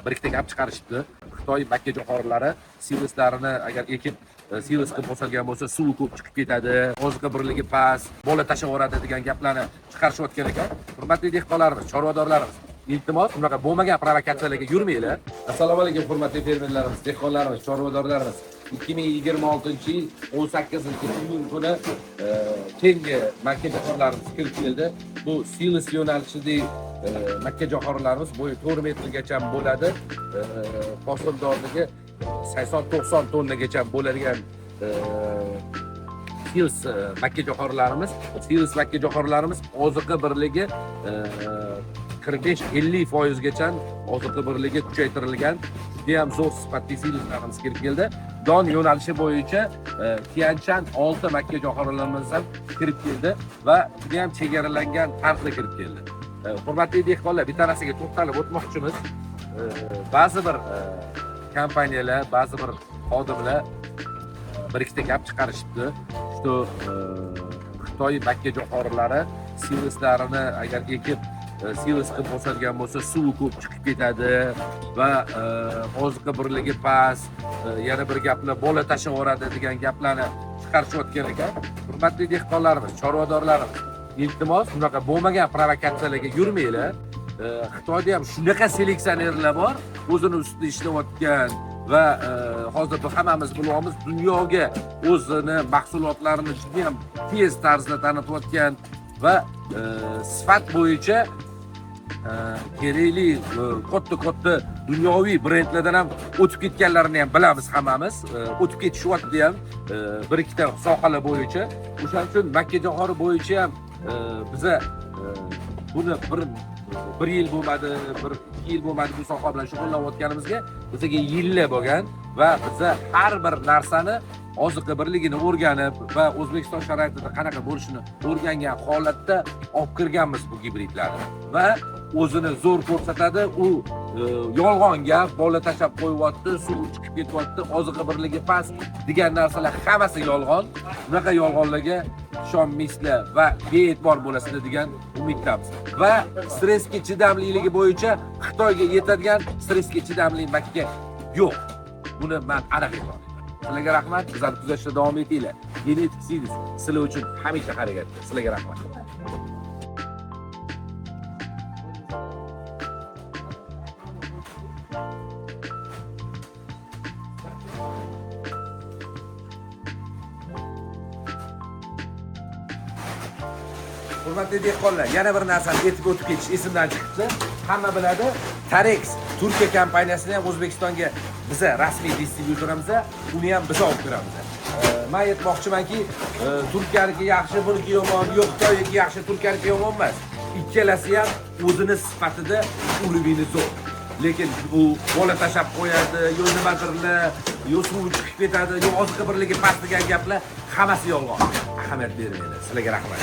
Bir ikkita gap chiqarishibdi. Xitoy makkajo'xorilari siloslarini agar ekib silos qilib bosilgan bo'lsa, suvi ko'p chiqib ketadi, oziqa birligi past, bola tashlab yuboradi degan gaplarni chiqarishayotgan ekan. Hurmatli dehqonlarimiz, chorvadorlarimiz, iltimos, bunaqa bo'lmagan provokatsiyalarga yurmanglar. Assalomu alaykum, hurmatli fermerlarimiz, dehqonlarimiz, chorvadorlarimiz. 2026-yil 18-iyun kuni keyingi makkajo'xorilarimiz kirib keldi. Bu silos yo'nalishidagi makkajo'xorilarimiz bo'yi 4 metrgacha bo'ladi. Hosildorligi 80-90 tonnagacha bo'ladigan silos makkajo'xorilarimiz, silos makkajo'xorilarimiz oziqa birligi 45-50 foizgacha oziqa birligi kuchaytirilgan. Judayam zo'r sifatli siloslarimiz kirib keldi. Don yo'nalishi bo'yicha Tianchan 6 makkajo'xorilarimiz ham kirib keldi va judayam chegaralangan tarzda kirib keldi. Hurmatli dehqonlar, bitta narsaga to'xtalib o'tmoqchimiz. Ba'zi bir kompaniyalar, ba'zi bir xodimlar bir ikkita gap chiqarishibdi, что Xitoy makkajo'xorilari siloslarini agar ekib silos qilib bosilgan bo'lsa, suvi ko'p chiqib ketadi va oziqa birligi past, yana bir gaplar, bola tashlab yuboradi degan gaplarni chiqarishayotgan ekan. Hurmatli dehqonlarimiz, chorvadorlarimiz, iltimos, bunaqa bo'lmagan provokatsiyalarga yurmanglar. Xitoyda ham shunaqa seleksionerlar bor, o'zini ustida ishlayotgan va hozir biz hammamiz bilyapmiz, dunyoga o'zini mahsulotlarini judayam tez tarzda tanitayotgan va sifat bo'yicha kerakli katta katta dunyoviy brendlardan ham o'tib ketganlarini ham bilamiz hammamiz. O'tib ketishyapti ham bir ikkita sohalar bo'yicha. O'shaning uchun makkajo'xori bo'yicha ham biza buni bir yil bo'lmadi, bir ikki yil bo'lmadi bu soha bilan shug'ullanayotganimizga, bizaga yillar bo'lgan va biza har bir narsani oziqa birligini o'rganib va O'zbekiston sharoitida qanaqa bo'lishini o'rgangan holatda olib kirganmiz bu gibridlarni va o'zini zo'r ko'rsatadi. U yolg'on gap, bola tashlab qo'yyapti, suv chiqib ketyapti, oziqa birligi past degan narsalar hammasi yolg'on. Bunaqa yolg'onlarga ishonmaysizlar va bee'tibor bo'lasizlar degan umiddamiz. Va stressga chidamliligi bo'yicha Xitoyga yetadigan stressga chidamli makka yo'q. Buni man aniq aytaman. Sizlarga rahmat, bizlarni kuzatishda davom etinglar. Genetik Seeds sizlar uchun hamisha harakatda. Sizlarga rahmat. Hurmatli dehqonlar, yana bir narsani aytib o'tib ketish esimdan chiqibdi. Hamma biladi, Tarex Turkiya kompaniyasini ham O'zbekistonga biza rasmiy distribyutorimiz, uni ham biz olib kiramiz. Men aytmoqchimanki, Turkiyaniki yaxshi, buniki yomon, yo'q, Xitoyniki yaxshi, Turkiyaniki yomon emas. Ikkalasi ham o'zini sifatida уровень zo'r. Lekin u bola tashlab qo'yadi, yo nimadirlar, yo suvi chiqib ketadi, yo oziqa birligi past degan gaplar hammasi yolg'on. Ahamiyat bermanglar. Sizlarga rahmat.